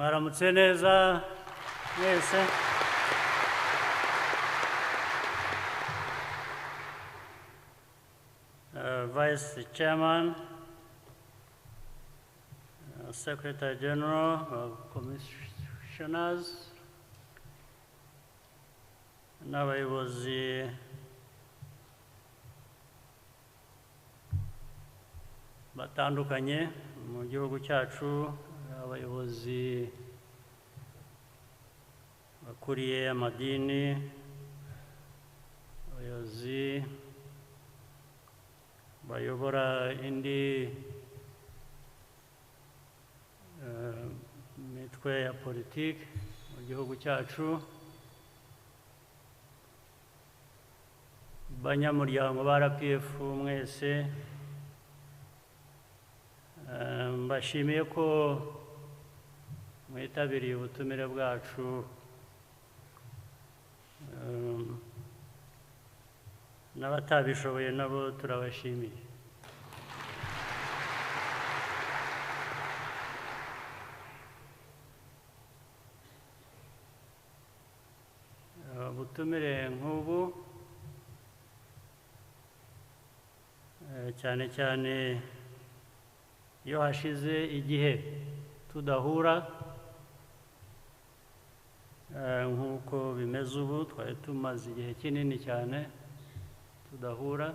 Mwaramutse neza mwese. Vice Chairman, Secretary General of Commissioners, n'abayobozi batandukanye mu gihugu cyacu, abayobozi bakuriye amadini, abayobozi bayobora indi mitwe ya politiki mu gihugu cyacu, banyamuryango ba RPF mwese, mbashimiye ko mwitabiriye ubutumire bwacu, n'abatabishoboye nabo turabashimiye. Ubutumire nk'ubu cyane cyane iyo hashize igihe tudahura nk'uko bimeze ubu, twari tumaze igihe kinini cyane tudahura.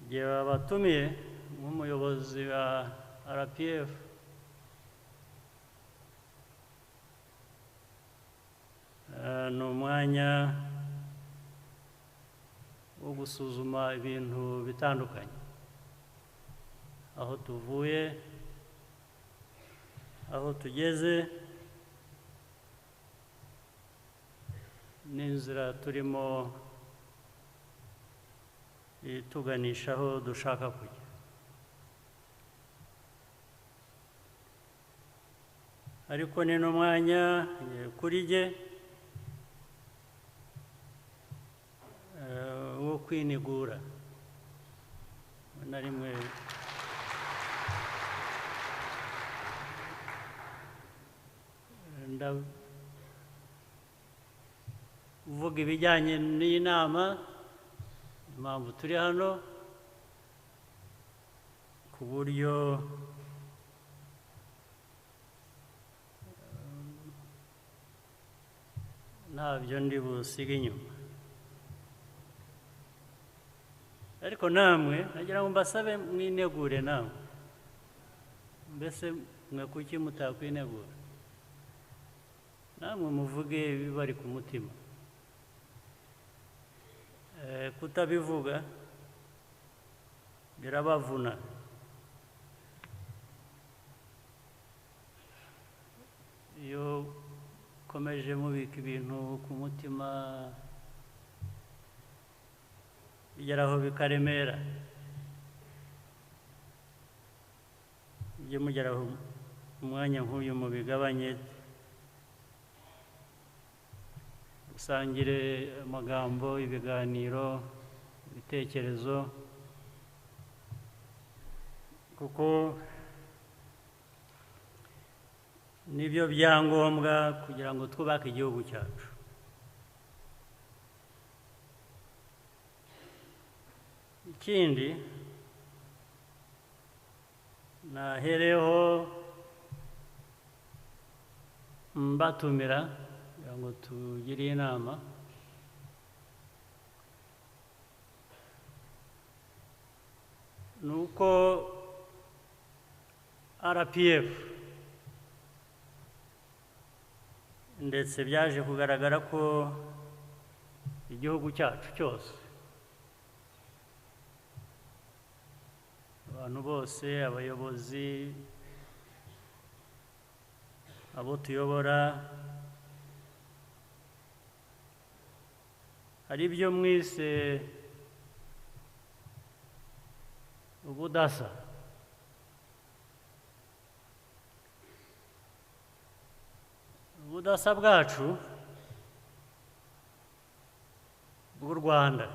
Igihe babatumiye nk'umuyobozi wa RPF, ni umwanya wo gusuzuma ibintu bitandukanye, aho tuvuye, aho tugeze, n'inzira turimo ituganishaho dushaka kujya. Ariko ni n'umwanya kuri jye wo kwinigura na rimwe ndavuga ibijyanye n'iyi nama, impamvu turi hano, ku buryo ntabyo ndi busige inyuma. Ariko namwe nagira ngo mbasabe mwinegure namwe, mbese mwe kuki mutakwinegura? Namwe muvuge ibibari ku mutima. Kutabivuga birabavuna. Iyo ukomeje mubika ibintu ku mutima bigeraho bikaremera. Mujye mugeraho umwanya nk'uyu mubigabanye, usangire amagambo, ibiganiro, ibitekerezo, kuko nibyo byangombwa kugira ngo twubake igihugu cyacu. Ikindi nahereho mbatumira kugira ngo tugire inama, nuko RPF ndetse byaje kugaragara ko igihugu cyacu cyose, abantu bose, abayobozi, abo tuyobora, hari ibyo mwise ubudasa. Ubudasa bwacu bw'u Rwanda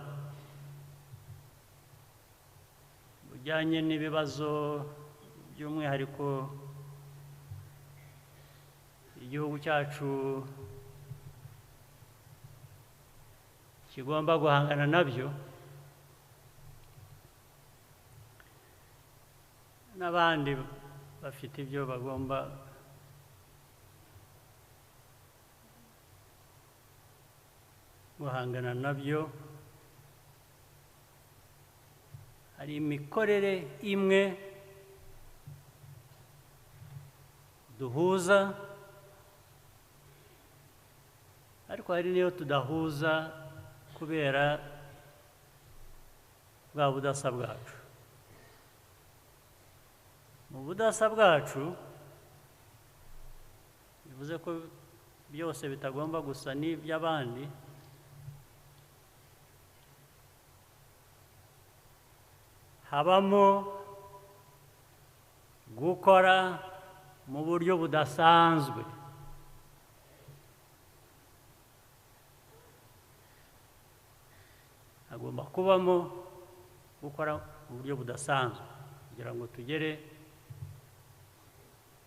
bijyanye n'ibibazo by'umwihariko igihugu cyacu kigomba guhangana nabyo, n'abandi bafite ibyo bagomba guhangana nabyo. Hari imikorere imwe duhuza, ariko hari n'iyo tudahuza kubera bwa budasa bwacu. Mu budasa bwacu bivuze ko byose bitagomba gusa n'iby'abandi, habamo gukora mu buryo budasanzwe. Hagomba kubamo gukora mu buryo budasanzwe kugira ngo tugere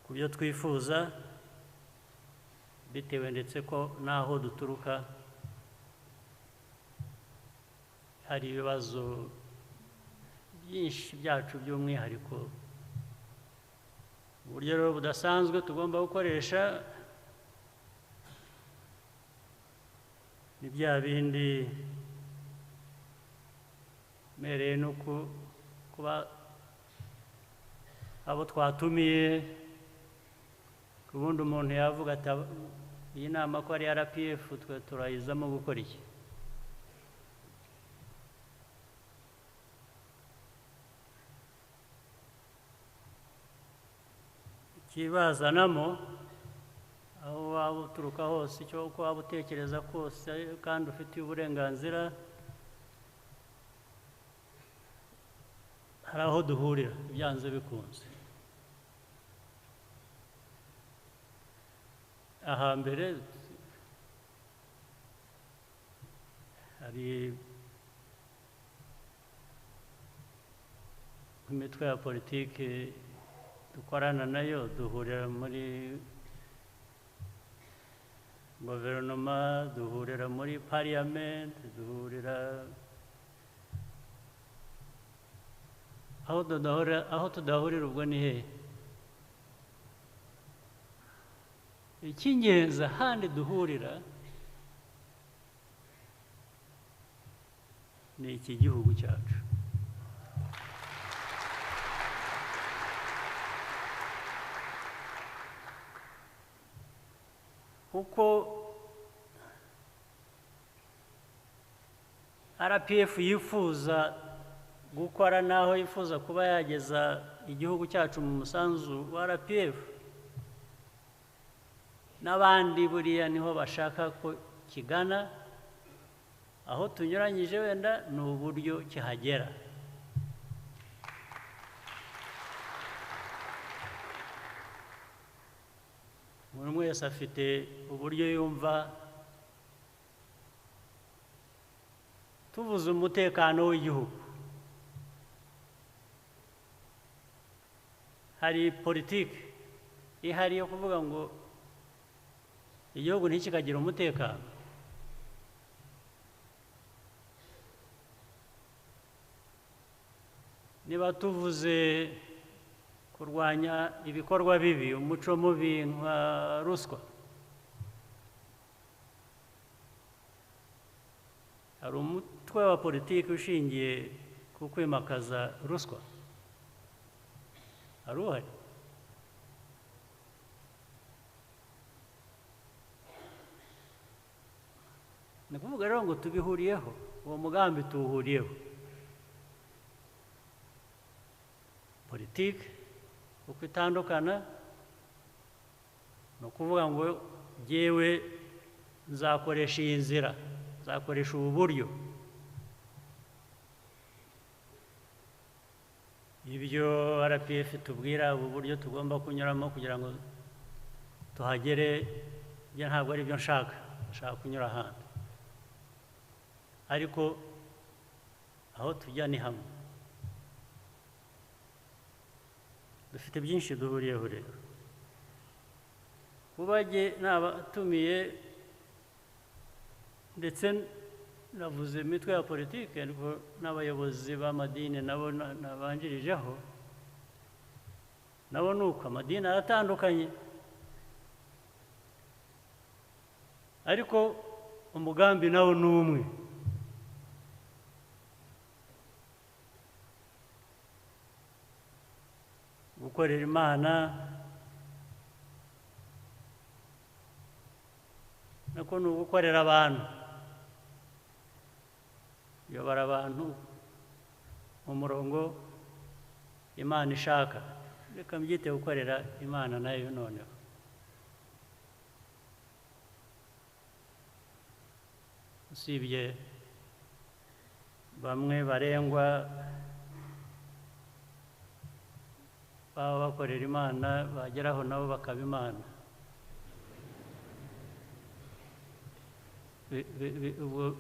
ku byo twifuza, bitewe ndetse ko n'aho duturuka hari ibibazo byinshi byacu by'umwihariko. Uburyo rero budasanzwe tugomba gukoresha ni bya bindi mereye no kuba abo twatumiye. Ubundi umuntu yavuga ati iyi nama ko ari RPF twe turayizamo gukora iki? Ikibazanamo aho waba uturuka hose, icyo uko waba utekereza kose kandi ufitiye uburenganzira, hari aho duhurira byanze bikunze. Ahambere hari imitwe ya politiki dukorana nayo, duhurira muri guverinoma, duhurira muri parliament, duhurira aho tudahurira. Ubwo ni hehe? Icy'ingenzi ahandi duhurira ni iki gihugu cyacu. Kuko RPF yifuza gukora naho yifuza kuba yageza igihugu cyacu mu musanzu wa RPF, n'abandi buriya niho bashaka ko kigana. Aho tunyuranyije wenda ni uburyo kihagera. Buri wese afite uburyo yumva. Tuvuze umutekano w'igihugu, hari politiki ihari yo kuvuga ngo igihugu ntikikagira umutekano. Niba tuvuze kurwanya ibikorwa bibi, umuco mubi nka ruswa, hari umutwe wa politiki ushingiye ku kwimakaza ruswa, hari uhari. Ni ukuvuga rero ngo tubihuriyeho, uwo mugambi tuwuhuriyeho. Politiki uko itandukana ni ukuvuga ngo jyewe nzakoresha iyi nzira, nzakoresha ubu buryo. Ibyo RPF tubwira, ubu buryo tugomba kunyuramo kugira ngo tuhagere, njye ntabwo ari byo nshaka, nshaka kunyura ahandi. Ariko aho tujya ni hamwe. Dufite byinshi duhuriyeho rero. Kuba jye nabatumiye ndetse navuze imitwe ya politiki, ariko n'abayobozi b'amadini nabo nabanjirijeho, nabo ni uko amadini aratandukanye, ariko umugambi nawo ni umwe. Gukorera Imana nako ni ugukorera abantu, kuyobora abantu mu murongo Imana ishaka. Reka mbyite gukorera Imana nayo noneho. Usibye bamwe barengwa baba bakorera Imana, bageraho nabo bakaba Imana.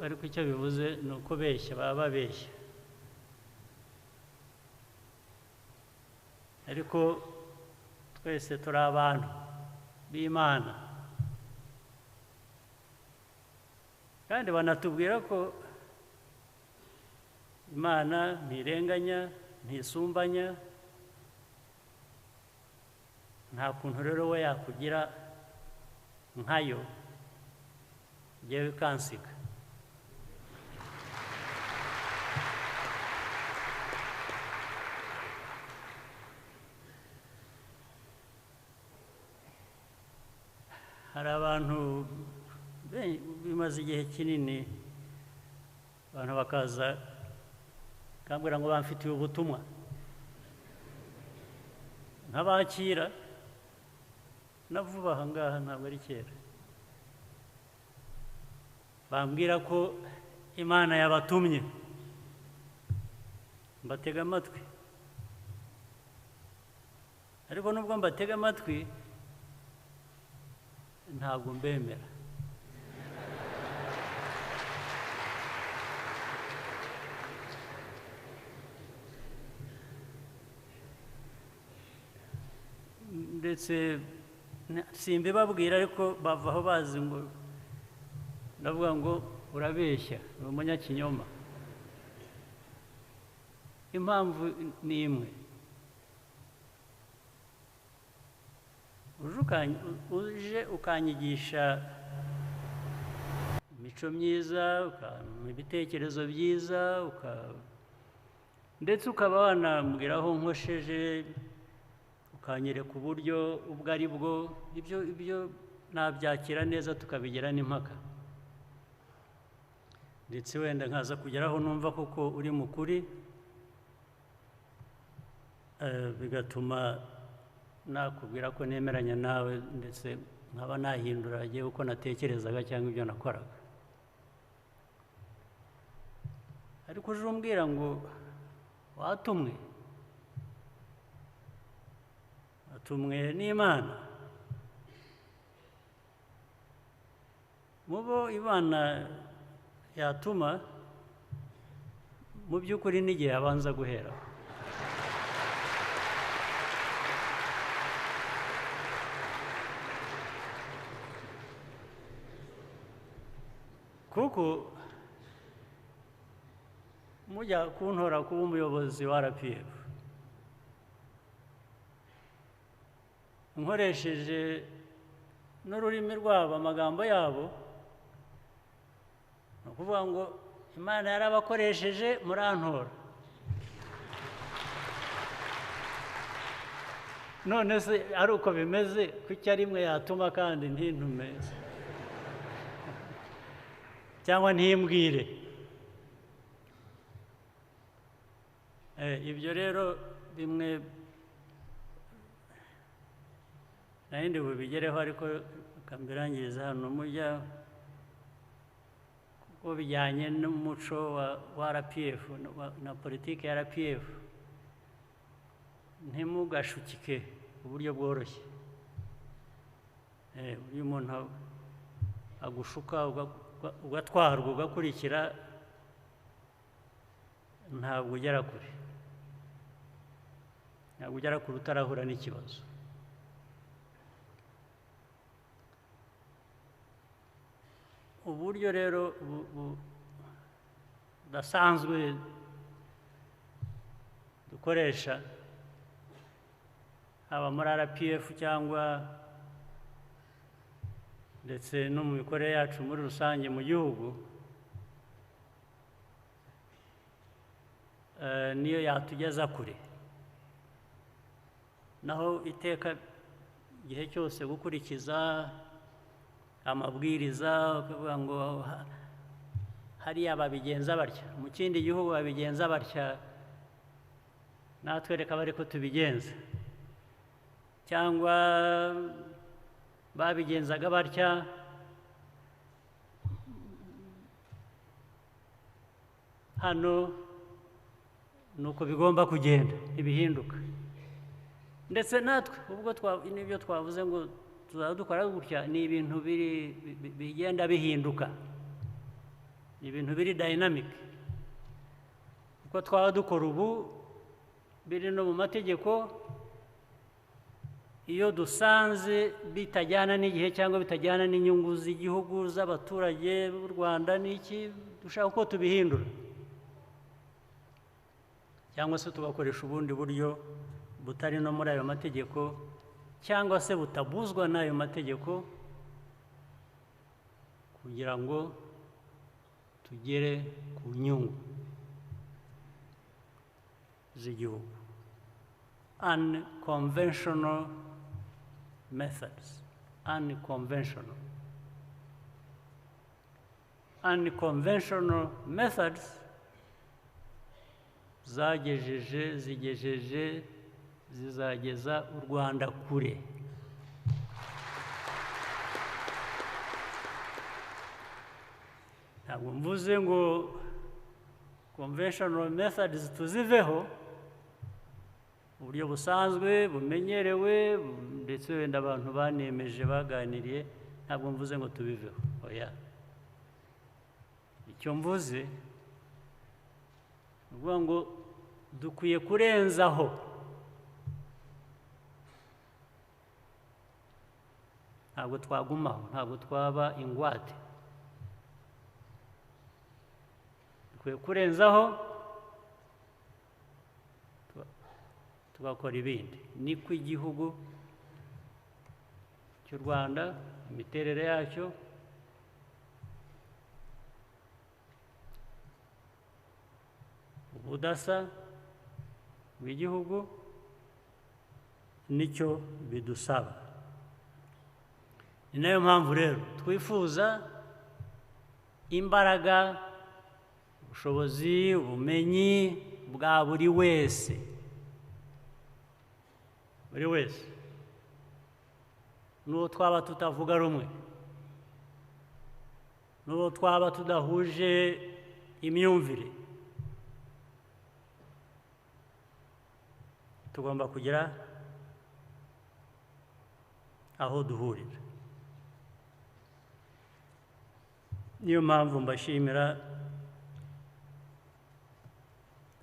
Ariko icyo bivuze ni ukubeshya, baba babeshya. Ariko twese turi abantu b'Imana, kandi banatubwira ko Imana ntirenganya, ntisumbanya. Nta kuntu rero we yakugira nkayo njyewe ikansiga. Hari abantu bimaze igihe kinini, abantu bakaza kambwira ngo bamfitiye ubutumwa, nkabakira. Na vuba aha ngaha ntabwo ari kera, bambwira ko Imana yabatumye, mbatega amatwi. Ariko nubwo mbatega amatwi ntabwo mbemera. Ndetse simbibabwira, ariko bavaho bazi ngo ndavuga ngo urabeshya, uri umunyakinyoma. Impamvu ni imwe, uje ukanyigisha imico myiza, ukampa ibitekerezo byiza, ndetse ukaba wanambwira aho nkosheje, ukanyereka uburyo ubwo ari bwo, ibyo nabyakira neza tukabigira n'impaka, ndetse wenda nkaza kugeraho numva koko uri mukuri, bigatuma nakubwira ko nemeranya nawe, ndetse nkaba nahindura agiye uko natekerezaga cyangwa ibyo nakoraga. Ariko uje umbwira ngo watumwe, watumwe n'Imana, mubo Imana yatuma mu by'ukuri n'igihe abanza guhera. Kuko mujya kuntora kuba umuyobozi wa RPF, nkoresheje n'ururimi rwabo, amagambo yabo, ni ukuvuga ngo Imana yarabakoresheje murantora. None se ari uko bimeze, kuki ari imwe yatuma kandi ntintume cyangwa ntimbwire? Ibyo rero bimwe nahindi bubigereho, ariko kambirangiriza hano mujya, kuko bijyanye n'umuco wa RPF na politiki ya RPF. Ntimugashukike uburyo bworoshye. Iyo umuntu agushuka ugatwarwa ugakurikira, ntabwo ugera kure. Ntabwo ugera kure utarahura n'ikibazo. Uburyo rero budasanzwe dukoresha haba muri RPF cyangwa ndetse no mu mikorere yacu muri rusange mu gihugu, niyo yatugeza kure. Naho iteka igihe cyose gukurikiza amabwiriza ukavuga ngo hariya babigenza batya, mu kindi gihugu babigenza batya, natwe reka bari ko tubigenza, cyangwa babigenzaga batya, hano nuko bigomba kugenda, ntibihinduka. Ndetse natwe ubwo n'ibyo twavuze ngo tuzadukora gutya, ni ibintu bigenda bihinduka, ni ibintu biri dynamic. Uko twaba dukora ubu biri no mu mategeko, iyo dusanze bitajyana n'igihe cyangwa bitajyana n'inyungu z'igihugu, z'abaturage b'u Rwanda n'iki, dushaka uko tubihindura cyangwa se tugakoresha ubundi buryo butari no muri ayo mategeko cyangwa se butabuzwa n'ayo mategeko, kugira ngo tugere ku nyungu z'igihugu. Unconventional methods, unconventional. Unconventional methods zagejeje, zigejeje, zizageza u Rwanda kure. Ntabwo mvuze ngo conventional methods tuziveho, uburyo busanzwe bumenyerewe ndetse wenda abantu banemeje baganiriye, ntabwo mvuze ngo tubiveho, oya. Icyo mvuze ni ukuvuga ngo dukwiye kurenzaho ntabwo twagumaho, ntabwo twaba ingwate, dukwiye kurenzaho tugakora ibindi. Niko igihugu cy'u Rwanda, imiterere yacyo, ubudasa bw'igihugu, nicyo bidusaba. Ni nayo mpamvu rero twifuza imbaraga, ubushobozi, ubumenyi bwa buri wese, buri wese, n'uwo twaba tutavuga rumwe, n'uwo twaba tudahuje imyumvire, tugomba kugira aho duhurira. Niyo mpamvu mbashimira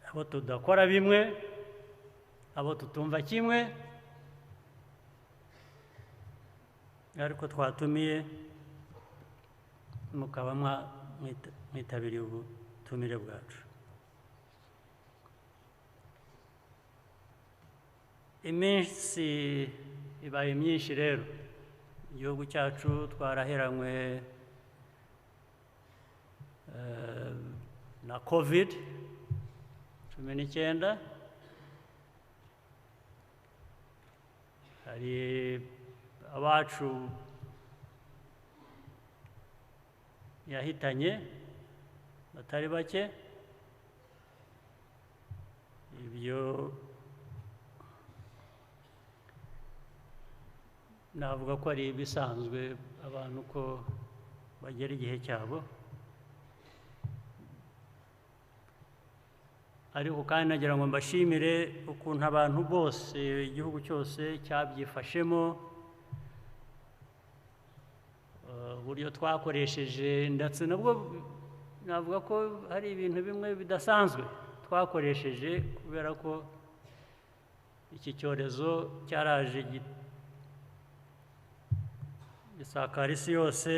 abo tudakora bimwe, abo tutumva kimwe, ariko twatumiye mukaba mwitabiriye ubutumire bwacu. Iminsi ibaye myinshi rero, igihugu cyacu twaraheranywe na COVID-19, hari abacu yahitanye batari bake, ibyo navuga ko ari ibisanzwe, abantu ko bagera igihe cyabo. Ariko kandi nagira ngo mbashimire ukuntu abantu bose, igihugu cyose cyabyifashemo, uburyo twakoresheje, ndetse nabwo navuga ko hari ibintu bimwe bidasanzwe twakoresheje, kubera ko Iki cyorezo cyaraje gisakara isi yose,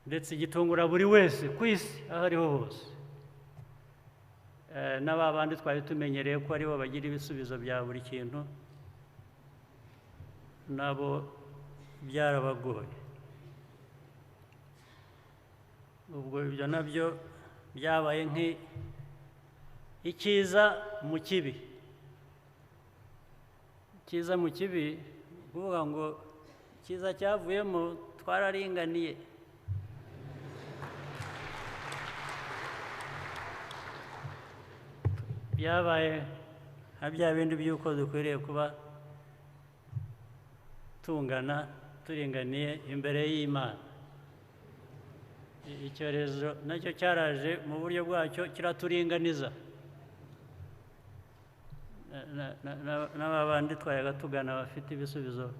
ndetse gitungura buri wese ku isi aho ariho hose. N'aba bandi twari tumenyereye ko aribo bagira ibisubizo bya buri kintu, nabo byarabagoye. Ubwo ibyo nabyo byabaye icyiza mu kibi. Icyiza mu kibi kuvuga ngo icyiza cyavuyemo twararinganiye. Byabaye nka bya bindi by'uko dukwiriye kuba tungana, turinganiye imbere y'Imana. Icyorezo nacyo cyaraje mu buryo bwacyo kiraturinganiza. N'aba bandi twayaga tugana bafite ibisubizo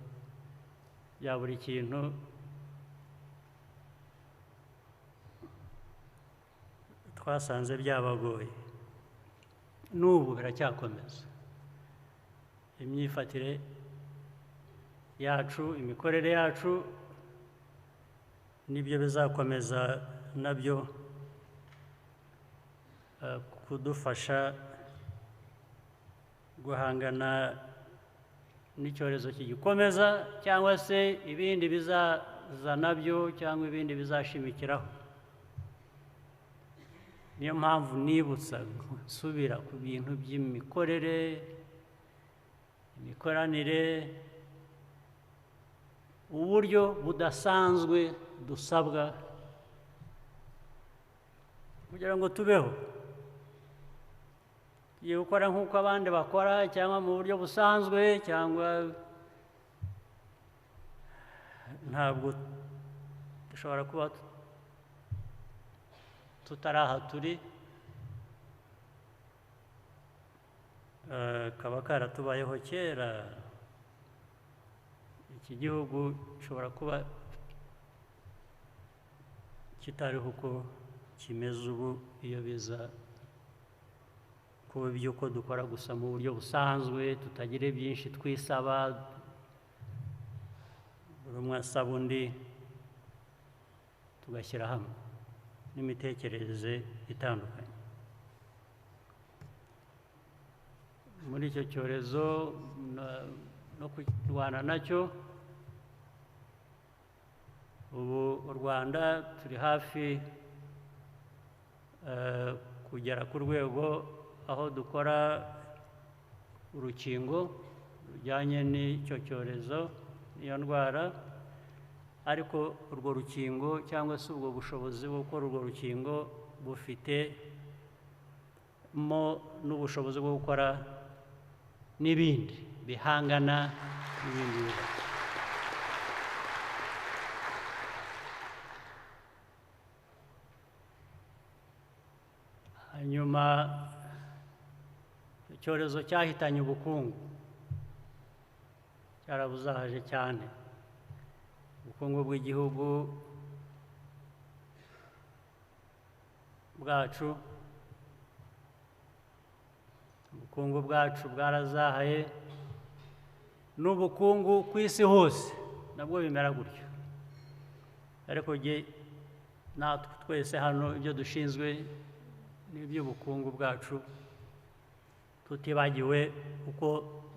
bya buri kintu, twasanze byabagoye. N'ubu biracyakomeza. Imyifatire yacu, imikorere yacu, nibyo bizakomeza nabyo kudufasha guhangana n'icyorezo kigikomeza, cyangwa se ibindi bizaza nabyo, cyangwa ibindi bizashimikiraho. Niyo mpamvu nibutsa nsubira ku bintu by'imikorere, imikoranire, uburyo budasanzwe dusabwa kugira ngo tubeho. Tugiye gukora nk'uko abandi bakora, cyangwa mu buryo busanzwe, cyangwa ntabwo dushobora kuba tutari aha turi, kaba karatubayeho kera. Iki gihugu gishobora kuba kitariho uko kimeze ubu iyo biza kuba iby'uko dukora gusa mu buryo busanzwe, tutagira byinshi twisaba, buri umwe asaba undi, tugashyira hamwe n'imitekerereze itandukanye. Muri icyo cyorezo no kurwana nacyo, ubu u Rwanda turi hafi kugera ku rwego aho dukora urukingo rujyanye n'icyo cyorezo, n'iyo ndwara. Ariko urwo rukingo cyangwa se ubwo bushobozi bwo gukora urwo rukingo bufite mo n'ubushobozi bwo gukora n'ibindi bihangana n'ibindi bibazo. Hanyuma icyorezo cyahitanye ubukungu, cyarabuzahaje cyane. Ubukungu bw'igihugu bwacu, ubukungu bwacu bwarazahaye, n'ubukungu ku isi hose nabwo bimera gutyo. Ariko natwe twese hano ibyo dushinzwe n'iby'ubukungu bwacu, tutibagiwe uko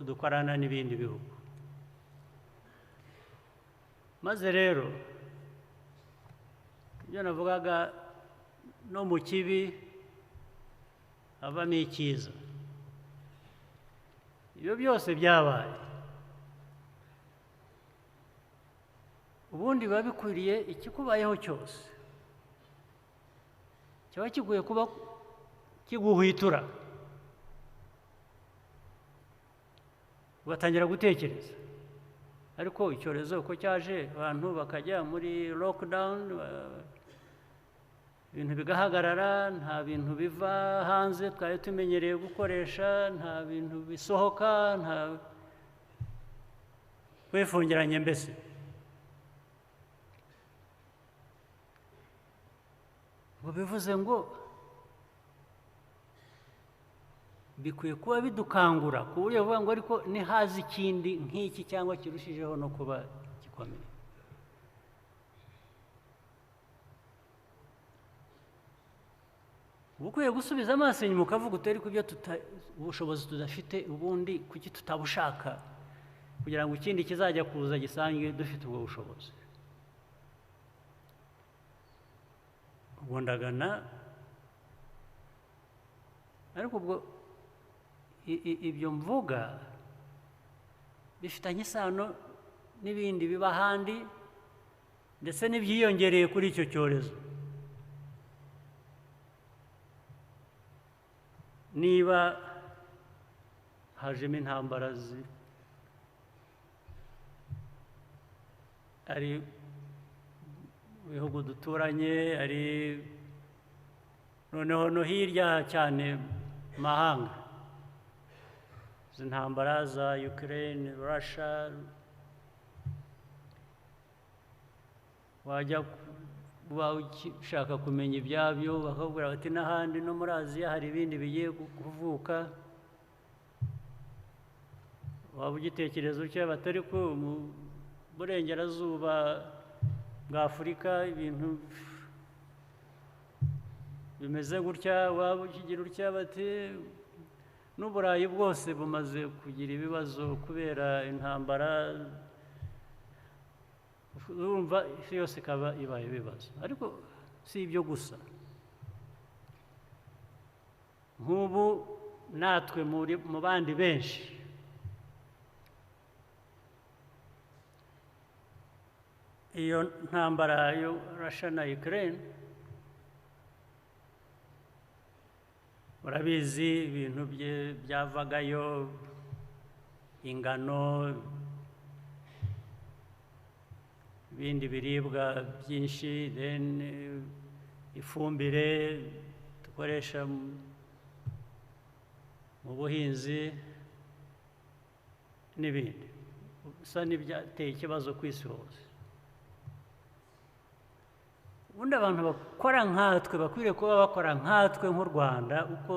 dukorana n'ibindi bihugu. Maze rero ibyo navugaga, no mu kibi havamo icyiza. Ibyo byose byabaye, ubundi biba bikwiriye ikikubayeho cyose kiba kikwiye kuba kiguhwitura, ugatangira gutekereza. Ariko icyorezo uko cyaje, abantu bakajya muri lockdown, ibintu bigahagarara, nta bintu biva hanze twari tumenyereye gukoresha, nta bintu bisohoka, nta kwifungiranye mbese. Ngo bivuze ngo Bikwiye kuba bidukangura ku buryo buvuga ngo ariko nihaza ikindi nk'iki cyangwa kirushijeho no kuba gikomeye. Uba ukwiye gusubiza amaso inyuma ukavuga uti ariko ibyo ubushobozi tudafite ubundi kuki tutabushaka, kugira ngo ikindi kizajya kuza gisange dufite ubwo bushobozi. Ubwo ndagana, ariko ubwo ibyo mvuga bifitanye isano n'ibindi biba ahandi, ndetse n'ibyiyongereye kuri icyo cyorezo. Niba hajemo intambara ari bihugu duturanye, ari noneho no hirya cyane mahanga, izi ntambara za Ukraine, Russia, wajya ushaka kumenya ibyabyo bakakubwira bati n'ahandi no muri Aziya hari ibindi bigiye kuvuka. Waba ugitekereza utya batari ko mu burengerazuba bwa Afurika ibintu bimeze gutya, waba ukigira utya bati n'Uburayi bwose bumaze kugira ibibazo kubera intambara. Urumva isi yose ikaba ibaye ibibazo. Ariko si ibyo gusa, nk'ubu natwe mu bandi benshi iyo ntambara yo Russia na Ukraine, murabizi ibintu byavagayo, ingano, ibindi biribwa byinshi, then ifumbire dukoresha mu buhinzi n'ibindi, bisa n'ibyateye ikibazo ku isi hose. Ubundi abantu bakora nkatwe bakwiriye kuba bakora nkatwe nk'u Rwanda, uko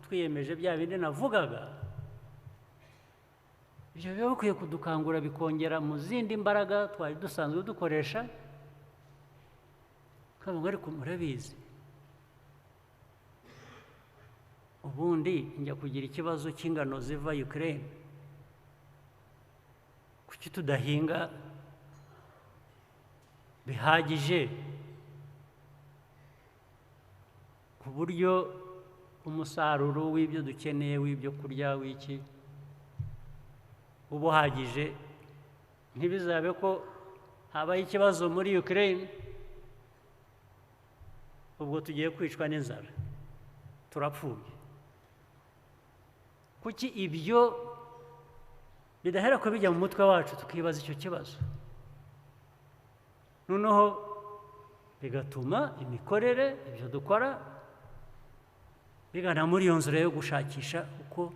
twiyemeje bya bindi navugaga, ibyo biba bikwiye kudukangura bikongera mu zindi mbaraga twari dusanzwe dukoresha. Ariko murabizi, ubundi njya kugira ikibazo cy'ingano ziva Ukraine, kuki tudahinga bihagije ku buryo umusaruro w'ibyo dukeneye, w'ibyo kurya, w'iki uba uhagije, ntibizabe ko habaye ikibazo muri Ukraine ubwo tugiye kwicwa n'inzara, turapfuye. Kuki ibyo bidahera ko bijya mu mutwe wacu tukibaza icyo kibazo, noneho bigatuma imikorere, ibyo dukora bigana muri iyo nzira yo gushakisha uko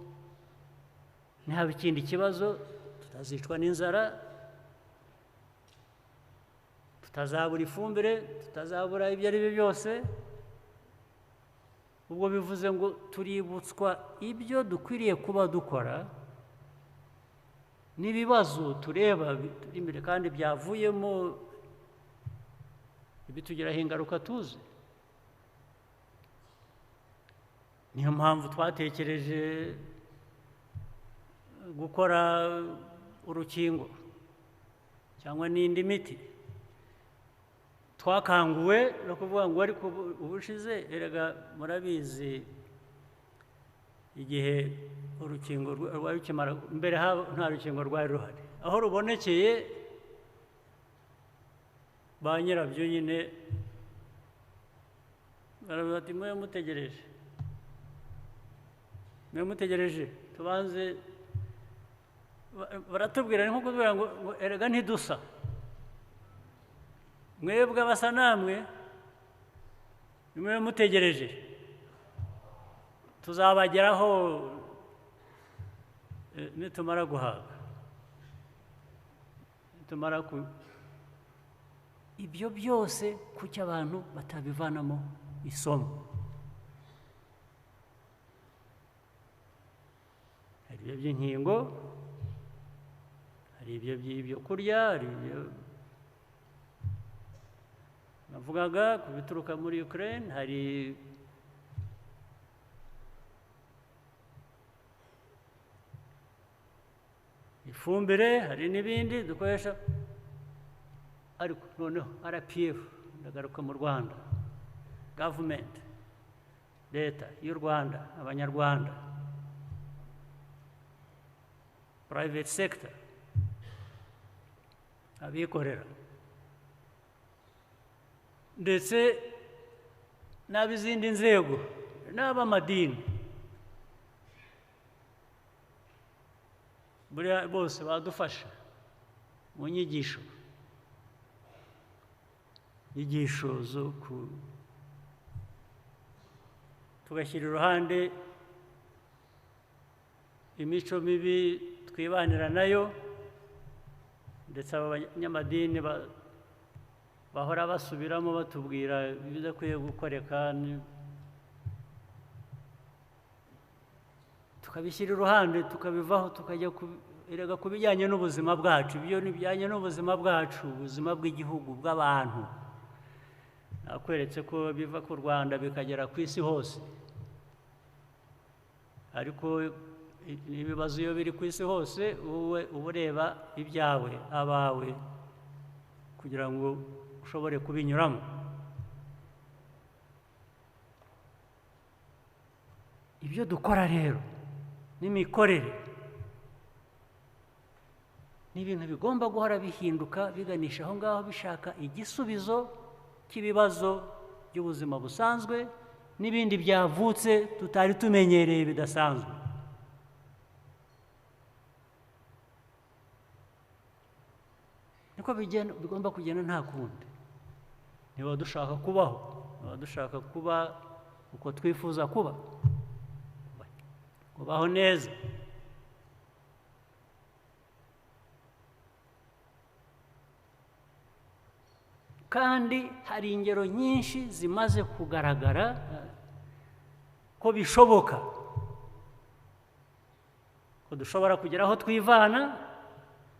nihaba ikindi kibazo tutazicwa n'inzara, tutazabura ifumbire, tutazabura ibyo ari byo byose. Ubwo bivuze ngo tuributswa ibyo dukwiriye kuba dukora n'ibibazo tureba imbere kandi byavuyemo ibitugiraho ingaruka tuzi. Niyo mpamvu twatekereje gukora urukingo cyangwa n'indi miti. Twakanguwe no kuvuga ngo ariko ubushize, erega murabizi igihe urukingo rwari rukimara, mbere nta rukingo rwari ruhari, aho rubonekeye ba nyirabyo nyine baravuga bati mwe mutegereje, mwe mutegereje tubanze. Baratubwira nko kutubwira ngo erega ntidusa, mwebwe abasa namwe nimwe mutegereje, tuzabageraho nitumara guhaga, nitumara ku. Ibyo byose kuki abantu batabivanamo isomo? Hari ibyo by'inkingo, hari ibyo by'ibyo kurya, hari ibyo navugaga ku bituruka muri Ukraine, hari ifumbire, hari n'ibindi dukoresha. Ariko noneho RPF, ndagaruka mu Rwanda, government, leta y'u Rwanda, abanyarwanda, private sector, abikorera, ndetse n'ab'izindi nzego, n'ab'amadini, buriya bose badufasha mu nyigisho zo ku tugashyira iruhande imico mibi twibanira nayo, ndetse abanyamadini bahora basubiramo batubwira ibidakwiye gukoreka, tukabishyira iruhande, tukabivaho, tukajya erega ku bijyanye n'ubuzima bwacu. Ibyo ni bijyanye n'ubuzima bwacu, ubuzima bw'igihugu, bw'abantu. Nakweretse ko biva ku Rwanda bikagera ku isi hose, ariko ibibazo iyo biri ku isi hose wowe uba ureba ibyawe, abawe, kugira ngo ushobore kubinyuramo. Ibyo dukora rero n'imikorere ni ibintu bigomba guhora bihinduka, biganisha aho ngaho, bishaka igisubizo cy'ibibazo by'ubuzima busanzwe n'ibindi byavutse tutari tumenyereye bidasanzwe. Niko bigomba kugenda, nta kundi. Niba dushaka kubaho, niba dushaka kuba uko twifuza kuba, kubaho neza, kandi hari ingero nyinshi zimaze kugaragara ko bishoboka ko dushobora kugera aho twivana,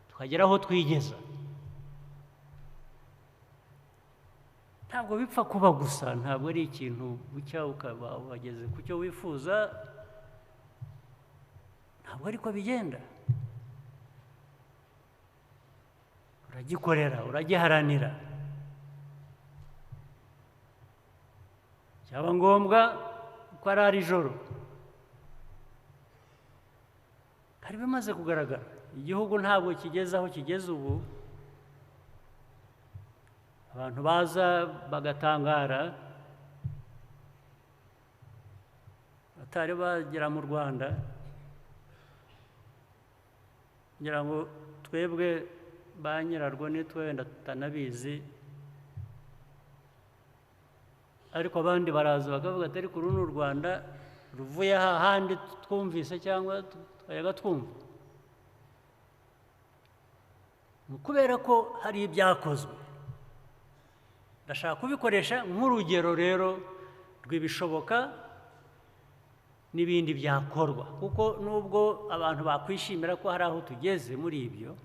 tukagera aho twigeza. Ntabwo bipfa kuba gusa, ntabwo ari ikintu bucya ukaba wageze ku cyo wifuza, ntabwo ariko bigenda. Uragikorera, uragiharanira, byaba ngombwa ko arara ijoro. Hari bimaze kugaragara, igihugu ntabwo kigeze aho kigeze ubu, abantu baza bagatangara batari bagera mu Rwanda. Ngira ngo twebwe ba nyirarwo nitwe wenda tutanabizi, ariko abandi baraza bakavuga ati ariko uru ni u Rwanda ruvuye ahandi twumvise cyangwa twayaga twumva. Kubera ko hari ibyakozwe, ndashaka kubikoresha nk'urugero rero rw'ibishoboka n'ibindi byakorwa, kuko nubwo abantu bakwishimira ko hari aho tugeze muri ibyo,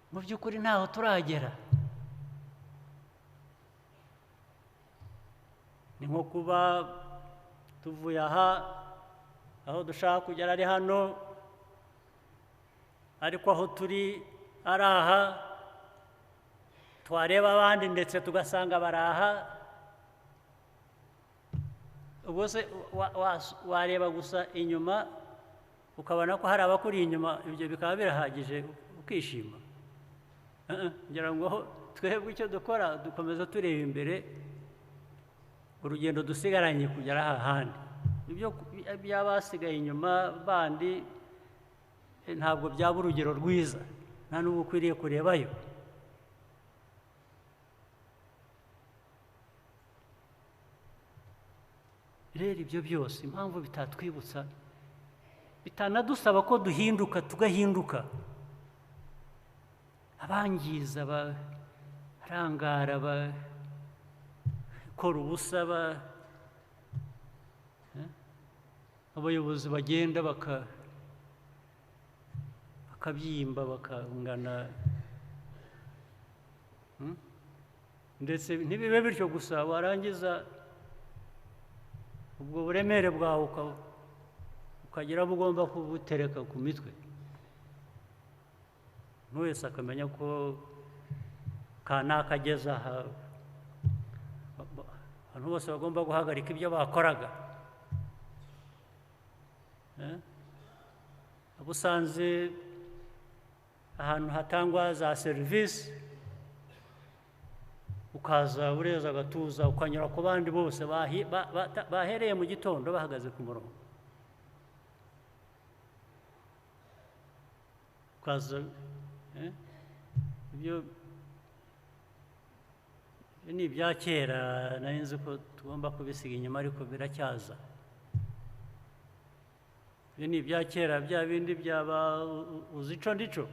mu by'ukuri ntaho turagera. Ni nko kuba tuvuye aha, aho dushaka kugera ari hano, ariko aho turi ari aha, twareba abandi ndetse tugasanga baraha. Ubwo se wareba gusa inyuma ukabona ko hari abakuri inyuma, ibyo bikaba birahagije ukishima? Ngira ngo twebwe icyo dukora dukomeza tureba imbere, urugendo dusigaranye kugera ahandi. Ibyo by'abasigaye inyuma bandi ntabwo byaba urugero rwiza, nta n'ubu ukwiriye kurebayo. Rero ibyo byose impamvu bitatwibutsa, bitanadusaba ko duhinduka, tugahinduka. Abangiza, barangara, bakora ubusa, Abayobozi bagenda bakabyimba bakangana, ndetse ntibibe bityo gusa, warangiza ubwo buremere bwawe ukagira abo ugomba kubutereka ku mitwe, umuntu wese akamenya ko kanaka ageze aha, abantu bose bagomba guhagarika ibyo bakoraga. Abo usanze ahantu hatangwa za serivisi, ukaza ureza agatuza, ukanyura ku bandi bose bahereye mu gitondo bahagaze ku murongo, ukaza ibyo ni ibya kera, nari nzi ko tugomba kubisiga inyuma ariko biracyaza. Ibyo ni ibya kera, bya bindi byaba uzico ndico.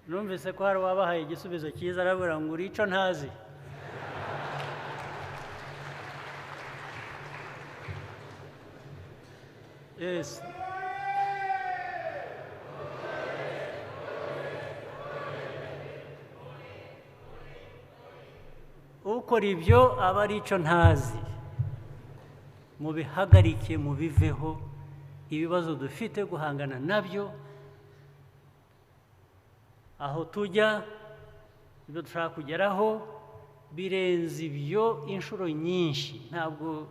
Numvise ko hari uwabahaye igisubizo cyiza, arabwira ngo uri ico ntazi. Yes. Ukora ibyo aba ari ico ntazi. Mubihagarike, mubiveho. Ibibazo dufite guhangana nabyo, aho tujya, ibyo dushaka kugeraho birenze ibyo inshuro nyinshi. Ntabwo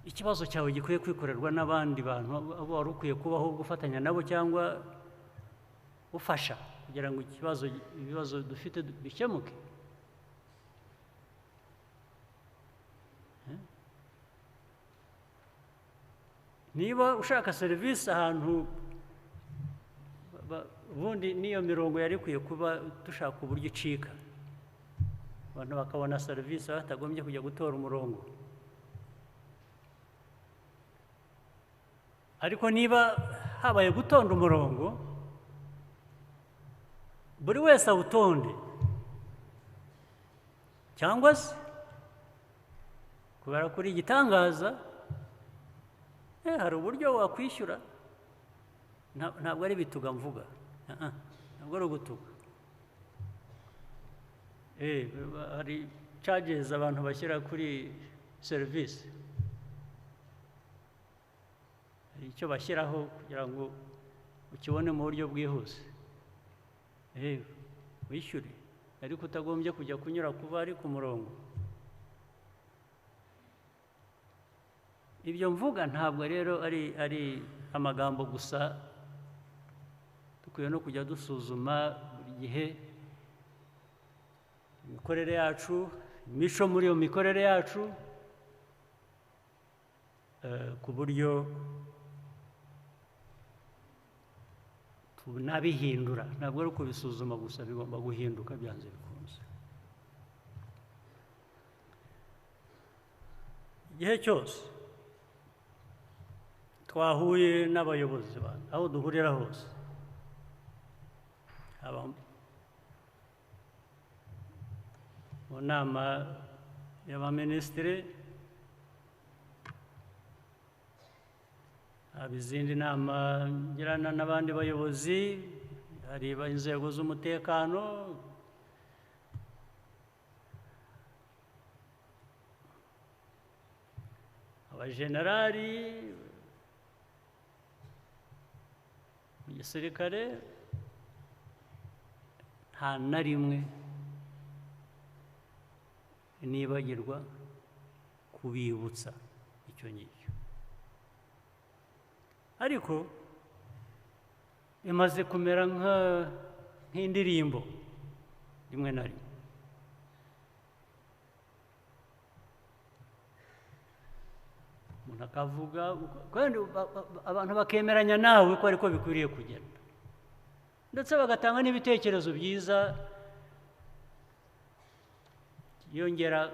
ikibazo cyawe gikwiye kwikorerwa n'abandi bantu, abo wari ukwiye kubaho gufatanya nabo cyangwa ufasha kugira ngo ibibazo dufite bikemuke. Niba ushaka serivisi ahantu, ubundi n'iyo mirongo yari ikwiye kuba dushaka uburyo icika, abantu bakabona serivisi batagombye kujya gutora umurongo. Ariko niba habaye gutonda umurongo, buri wese awutonde, cyangwa se kubera kuri igitangaza, hari uburyo wakwishyura. Ntabwo ari bituga mvuga, ntabwo ari ugutuga. Hari charges abantu bashyira kuri serivisi, hari icyo bashyiraho kugira ngo ukibone mu buryo bwihuse, wishyure, ariko utagombye kujya kunyura kuba ari ku murongo. Ibyo mvuga ntabwo rero ari amagambo gusa, dukwiye no kujya dusuzuma buri gihe imikorere yacu, imico muri iyo mikorere yacu, ku buryo tunabihindura. Ntabwo ari ukubisuzuma gusa, bigomba guhinduka byanze bikunze. Igihe cyose twahuye n'abayobozi, aho duhurira hose, haba mu nama y'abaminisitiri, haba izindi nama ngirana n'abandi bayobozi, hari inzego z'umutekano, abajenerali mu gisirikare, nta na rimwe nibagirwa kubibutsa icyo ngicyo. Ariko imaze kumera nk'indirimbo rimwe na rimwe. Umuntu akavuga kandi abantu bakemeranya nawe ko ariko bikwiriye kugenda, ndetse bagatanga n'ibitekerezo byiza yongera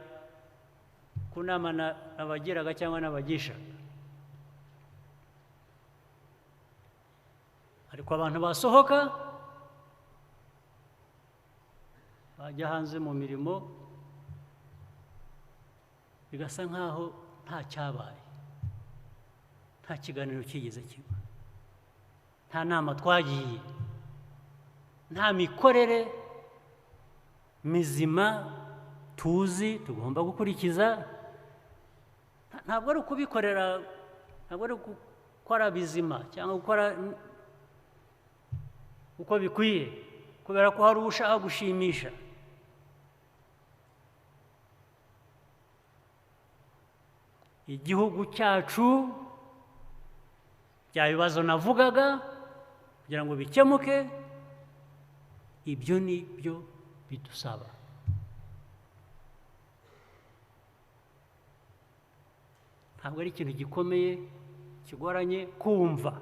ku nama nabagiraga cyangwa n'abagisha. Ariko abantu basohoka Bajya hanze mu mirimo bigasa nkaho nta cyabaye, nta kiganiro kigeze kiba, nta nama twagiye, nta mikorere mizima tuzi tugomba gukurikiza. Ntabwo ari ukubikorera, ntabwo ari gukora bizima cyangwa gukora uko bikwiye kubera ko hari ushaka gushimisha. Igihugu cyacu bya bibazo navugaga kugira ngo bikemuke, ibyo ni byo bidusaba. Ntabwo ari ikintu gikomeye kigoranye kumva.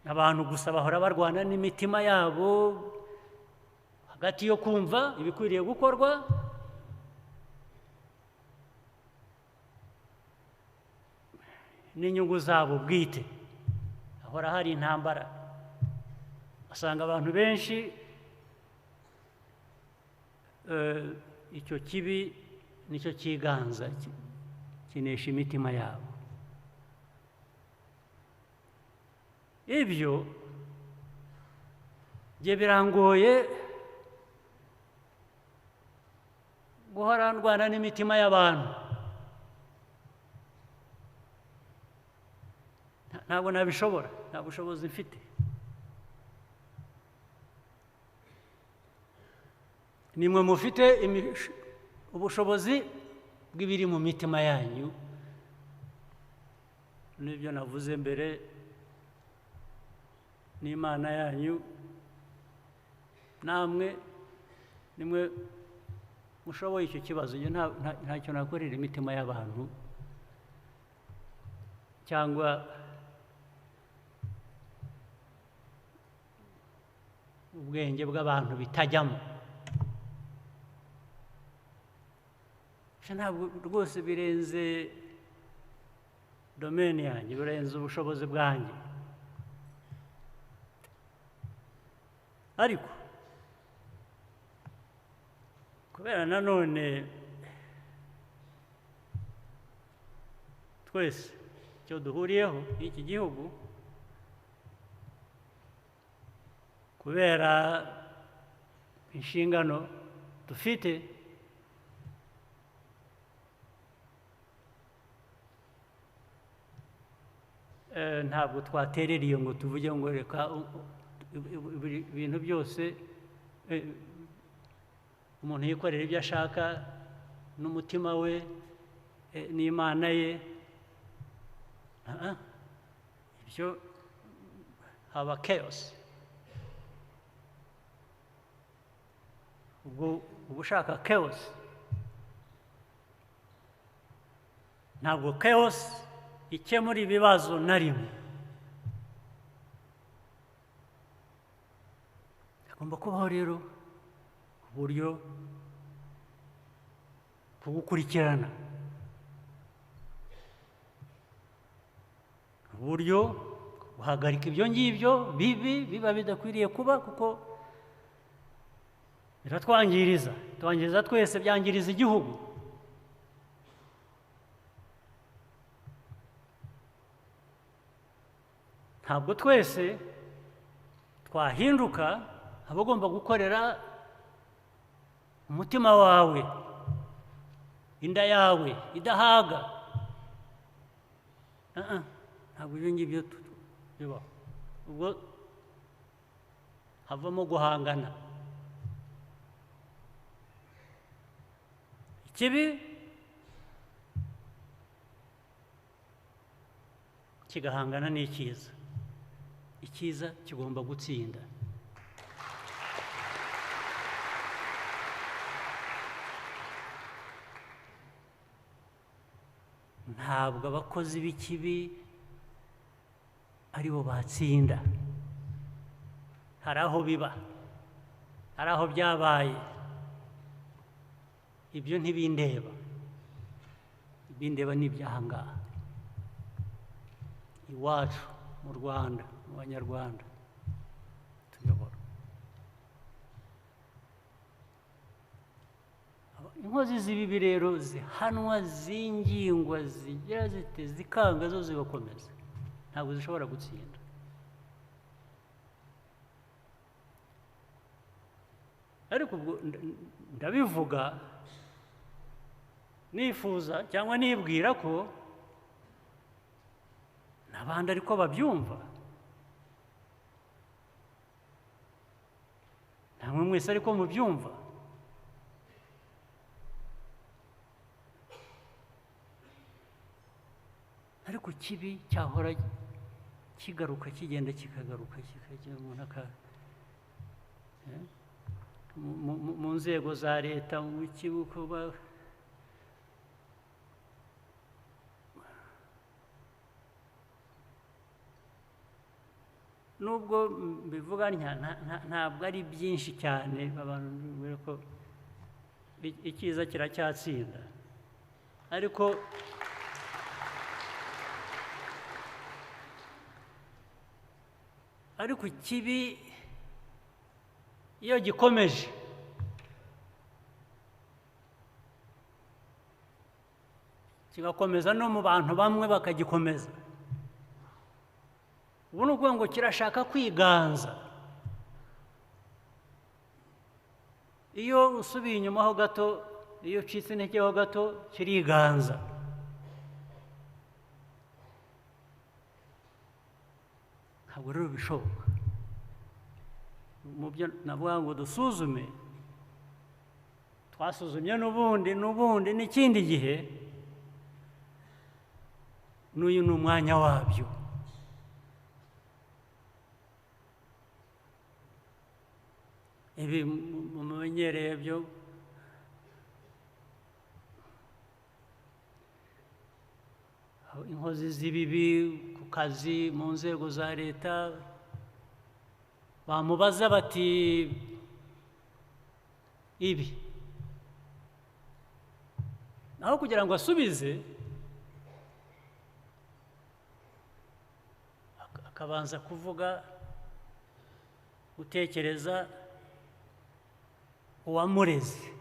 Abantu gusa bahora barwana n'imitima yabo hagati yo kumva ibikwiriye gukorwa n'inyungu zabo bwite. Ahora hari intambara, asanga abantu benshi icyo kibi nicyo cyiganza kinesha imitima yabo. Ibyo bye birangoye guhora ndwana n'imitima y'abantu. Ntabwo nabishobora, nta bushobozi mfite. Nimwe mufite ubushobozi bw'ibiri mu mitima yanyu, n'ibyo navuze mbere n'Imana yanyu, namwe nimwe mushoboye icyo kibazo. Ntacyo nakorera imitima y'abantu cyangwa ubwenge bw'abantu bitajyamo. Ntabwo rwose birenze domaine yanjye, birenze ubushobozi bwanjye. Ariko kubera nanone twese icyo duhuriyeho n'iki gihugu, kubera inshingano dufite, ntabwo twaterera ngo tuvuge ngo reka ibintu byose umuntu yikorera ibyo ashaka n'umutima we n'Imana ye. Ibyo haba chaos. Ubwo uba ushaka chaos. Ntabwo chaos ikemura ibibazo na rimwe. Hagomba kubaho rero uburyo bwo gukurikirana, uburyo guhagarika ibyo ngibyo bibi biba bidakwiriye kuba, kuko biratwangiriza, twangiriza twese, byangiriza igihugu. Ntabwo twese twahinduka abagomba gukorera umutima wawe, inda yawe idahaga. Ntabwo ibyo ngibyo bibaho. Ubwo havamo guhangana. Ikibi kigahangana n'icyiza, icyiza kigomba gutsinda. Ntabwo abakozi b'ikibi aribo batsinda. Hari aho biba, hari aho byabaye, ibyo ntibindeba. Ibindeba ni iby'ahangaha iwacu mu Rwanda, mu Banyarwanda. Inkozi z'ibibi rero zihanwa, zingingwa, zigira zite, zikanga, zo zigakomeza, ntabwo zishobora gutsinda. Ariko ubwo ndabivuga nifuza cyangwa nibwira ko n'abandi ariko babyumva, namwe mwese ariko mubyumva. Ariko kibi cyahora kigaruka, kigenda kikagaruka, kikajya umuntu aka mu nzego za leta, mu kibuko nubwo mbivuga ntabwo ari byinshi cyane, abantu bibwira ko icyiza kiracyatsinda, ariko ikibi iyo gikomeje kigakomeza no mu bantu bamwe bakagikomeza, ubu ni ukuvuga ngo kirashaka kwiganza. Iyo usubiye inyuma ho gato, iyo ucitse intege ho gato, kiriganza. Ntabwo rero bishoboka. Mu byo navuga ngo dusuzume, twasuzumye n'ubundi n'ikindi gihe, n'uyu ni umwanya wabyo. Ibi mumenyereye byo inkozi z'ibibi ku kazi mu nzego za leta, bamubaza bati ibi, naho kugira ngo asubize akabanza kuvuga, gutekereza uwamureze,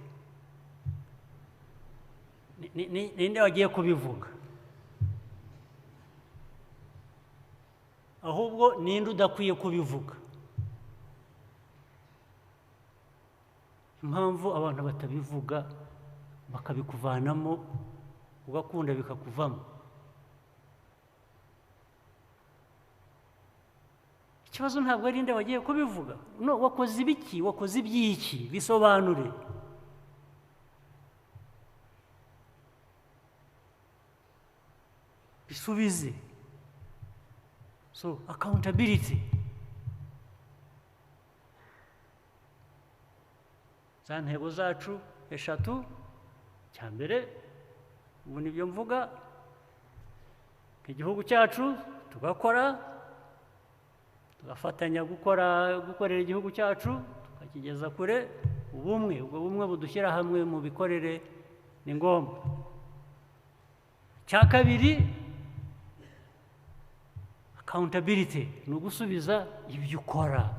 ninde wagiye kubivuga, ahubwo ninde udakwiye kubivuga. Impamvu abantu batabivuga bakabikuvanamo, ugakunda bikakuvamo. Ikibazo ntabwo ari nde wagiye kubivuga, no wakoze ibiki, wakoze ibyiki, bisobanure. Bisubize. So accountability. Za ntego zacu eshatu, cya mbere ubu nibyo mvuga, igihugu cyacu tugakora, tugafatanya gukorera igihugu cyacu tukakigeza kure. Ubumwe, ubwo bumwe budushyira hamwe mu bikorere ni ngombwa. Cya kabiri, accountability, ni ugusubiza ibyo ukora.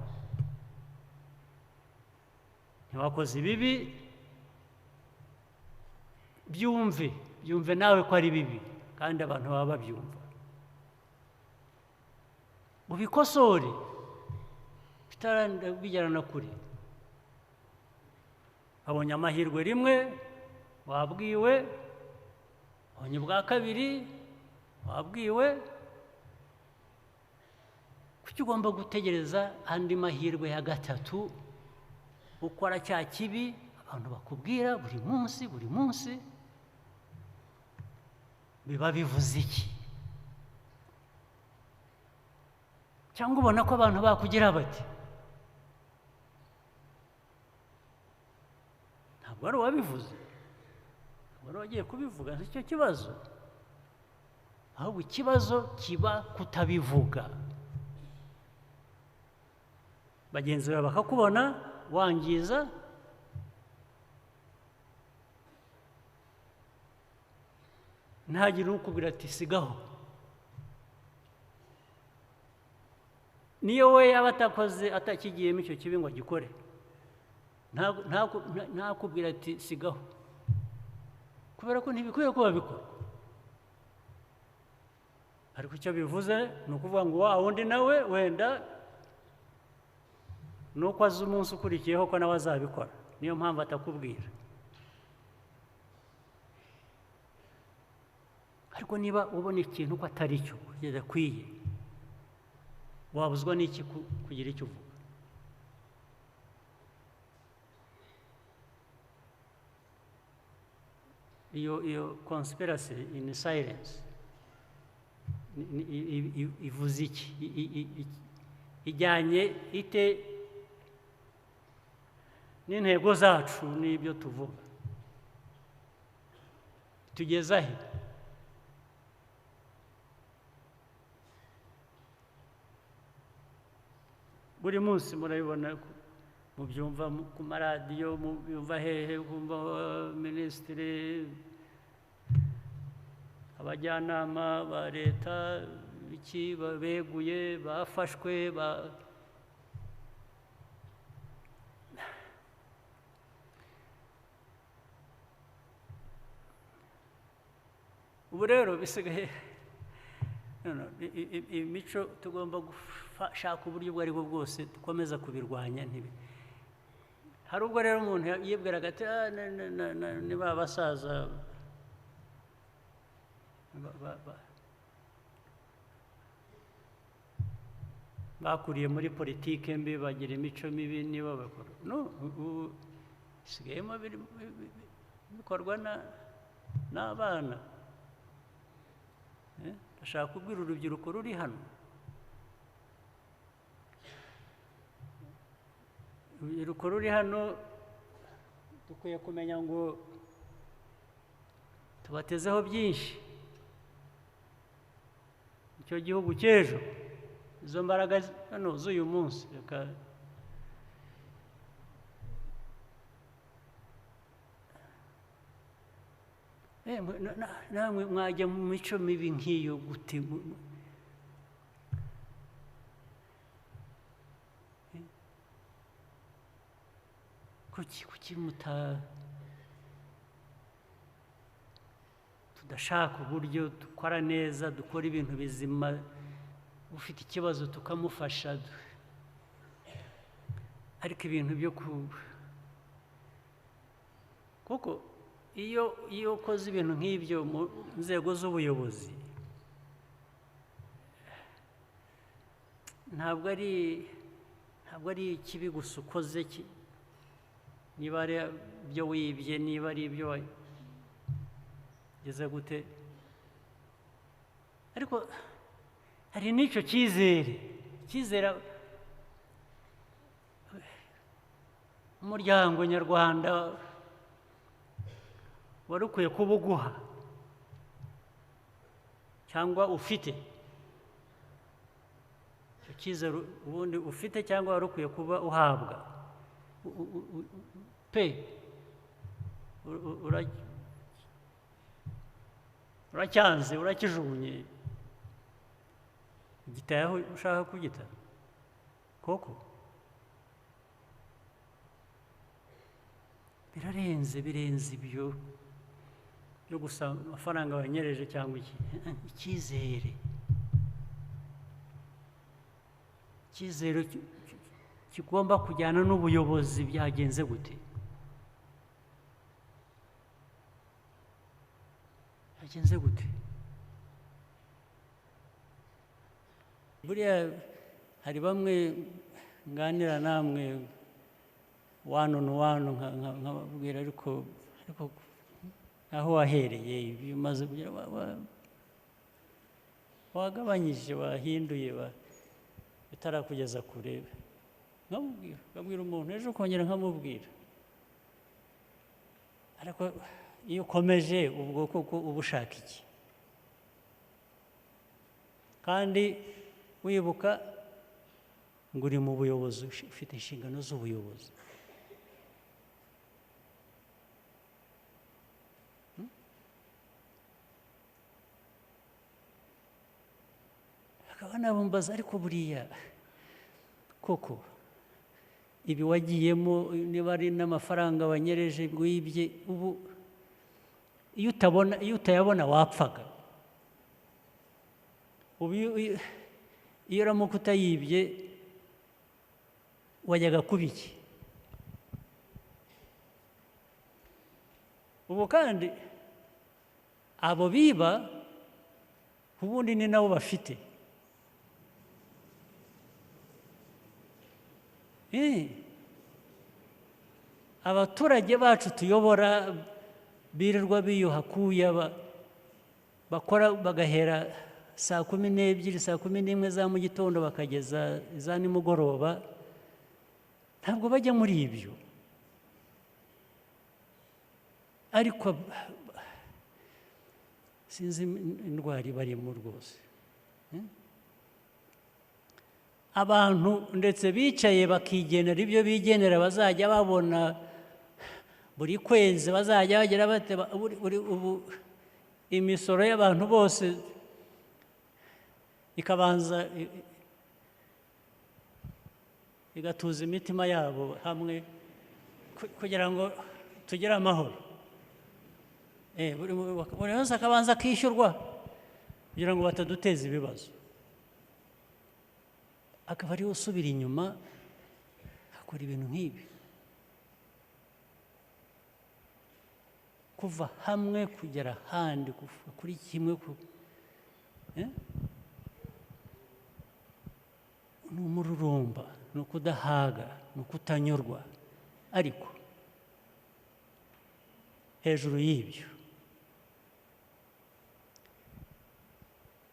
Ntiwakoze ibibi, byumve nawe ko ari bibi, kandi abantu baba babyumva, ubikosore bitarabijyana kure. Abonye amahirwe rimwe wabwiwe, abonye ubwa kabiri wabwiwe, kuki ugomba gutegereza andi mahirwe ya gatatu? Ukora cya kibi abantu bakubwira buri munsi buri munsi, biba bivuze iki? Cyangwa ubona ko abantu bakugira bati ntabwo ari uwabivuze, ntabwo ari uwagiye kubivuga, nicyo kibazo. Ahubwo ikibazo kiba kutabivuga, bagenzi bawe bakakubona wangiza, ntagire ukubwira ati sigaho. Niyo we yaba atakoze, atakigiyemo icyo kibi ngo agikore, ntakubwira ati sigaho. Kubera ko ntibikwiye kuba bikorwa. Ariko icyo bivuze ni ukuvuga ngo wa wundi nawe wenda nuko azi umunsi ukurikiyeho ko nawe azabikora, niyo mpamvu atakubwira. Ariko niba ubona ikintu ko atari cyo kidakwiye, wabuzwa n'iki kugira icyo uvuga? Iyo conspiracy in silence ivuze iki? Ijyanye ite n'intego zacu n'ibyo tuvuga? Tugeza he? Buri munsi murabibona, mubyumva ku maradiyo, mubyumva hehe, kumva minisitiri, abajyanama ba leta iki beguye, bafashwe, ubu rero bisigaye imico tugomba gushaka uburyo ubwo aribwo bwose dukomeza kubirwanya. Ntibi hari ubwo rero umuntu yibwiraga ati niba abasaza bakuriye muri politike mbi bagira imico mibi niba bakora, no ubu bisigayemo bikorwa n'abana. Ndashaka kubwira urubyiruko ruri hano, urubyiruko ruri hano dukwiye kumenya ngo tubatezeho byinshi. Icyo gihugu cy'ejo, izo mbaraga hano z'uyu munsi, reka namwe mwajya mu mico mibi nk'iyo gute? Kuki tudashaka uburyo dukora neza, dukora ibintu bizima, ufite ikibazo tukamufasha, ariko ibintu byo kuko iyo ukoze ibintu nk'ibyo mu nzego z'ubuyobozi, ntabwo ari ikibi gusa ukoze, niba ari ibyo wibye, niba ari ibyo wageze gute, ariko hari n'icyo cyizere, cyizere umuryango nyarwanda wari ukwiye kuba uguha cyangwa ufite. Icyo cyizere ubundi ufite cyangwa wari ukwiye kuba uhabwa pe, uracyanze, urakijugunye, ugitaye aho ushaka kugita koko. Birarenze, birenze ibyo byo gusa amafaranga wanyereje cyangwa iki. Icyizere, icyizere kigomba kujyana n'ubuyobozi. Byagenze gute? Byagenze gute? Buriya hari bamwe nganira namwe one on one, nkababwira ariko aho wahereye ibyo umaze kugira, wagabanyije, wahinduye, bitarakugeza kure. Nkabwira umuntu ejo ukongera nkamubwira, ariko iyo ukomeje ubwo koko uba ushaka iki? Kandi wibuka ngo uri mu buyobozi, ufite inshingano z'ubuyobozi. Akaba nabumbaza, ariko buriya koko ibi wagiyemo, niba ari n'amafaranga wanyereje wibye, ubu Iyo utabona, iyo utayabona wapfaga. Ubu iyo uramuka utayibye wajyaga kuba iki? Ubu kandi abo biba ubundi ni nabo bafite. Abaturage bacu tuyobora birirwa biyuha kuya, bakora bagahera saa 12, saa 11 za mu gitondo bakageza za nimugoroba, ntabwo bajya muri ibyo. Ariko sinzi indwara ibarimo rwose. Abantu ndetse bicaye bakigenera ibyo bigenera bazajya babona buri kwezi, bazajya bagira bate, ubu imisoro y'abantu bose ikabanza igatuza imitima yabo hamwe kugira ngo tugire amahoro. Buri wese akabanza akishyurwa kugira ngo bataduteza ibibazo. Akaba ariwe usubira inyuma akora ibintu nk'ibi, kuva hamwe kugera ahandi, kuva kuri kimwe ni umururumba, ni ukudahaga, ni ukutanyurwa. Ariko hejuru y'ibyo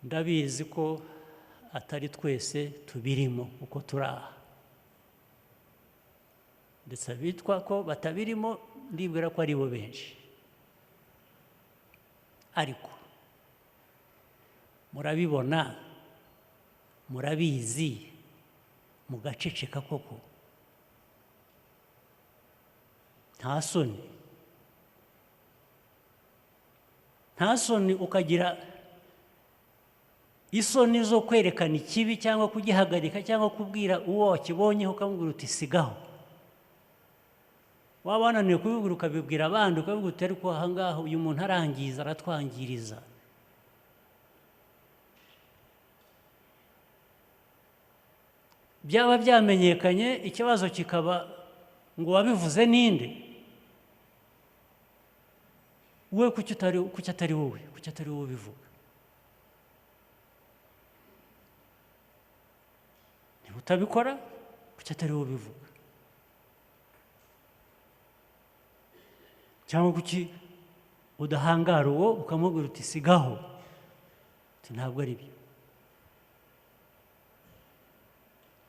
ndabizi ko atari twese tubirimo uko turi aha, ndetse abitwa ko batabirimo ndibwira ko ari bo benshi. Ariko murabibona, murabizi, mugaceceka koko. Nta soni, nta soni ukagira isoni zo kwerekana ikibi cyangwa kugihagarika cyangwa kubwira uwo wakibonye ukamubwira uti sigaho. Waba wananiwe kubibwira ukabibwira abandi, ukabibwira uti ariko aha ngaha uyu muntu arangiza, aratwangiriza. Byaba byamenyekanye ikibazo kikaba ngo wabivuze ninde? We kuki atari wowe, kuki atari wowe ubivuga? Niba utabikora kuki atari wowe ubivuga? Cyangwa kuki udahangara uwo ukamubwira uti sigaho, uti ntabwo ari byo.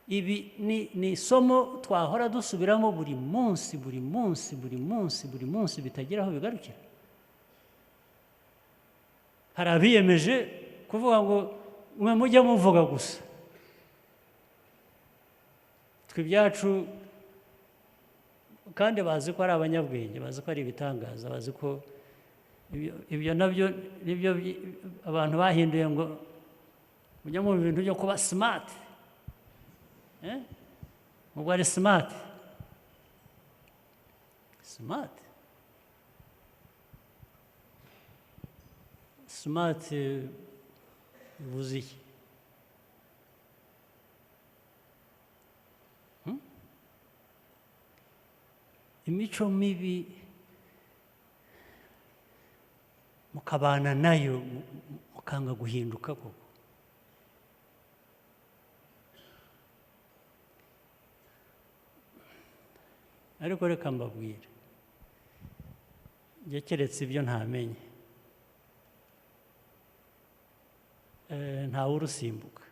Ibi ni isomo twahora dusubiramo buri munsi, buri munsi, buri munsi, buri munsi, bitagira aho bigarukira. Hari abiyemeje kuvuga ngo mwe mujye muvuga gusa, twe ibyacu, kandi bazi ko ari abanyabwenge, bazi ko ari ibitangaza, bazi ko ibyo nabyo nibyo abantu bahinduye ngo mujye mu bintu byo kuba smart. Ubwo ari smart, smart, smart bivuze iki? Imico mibi mukabana nayo mukanga guhinduka koko. Ariko reka mbabwire, njye keretse ibyo ntamenye, ntawe urusimbuka.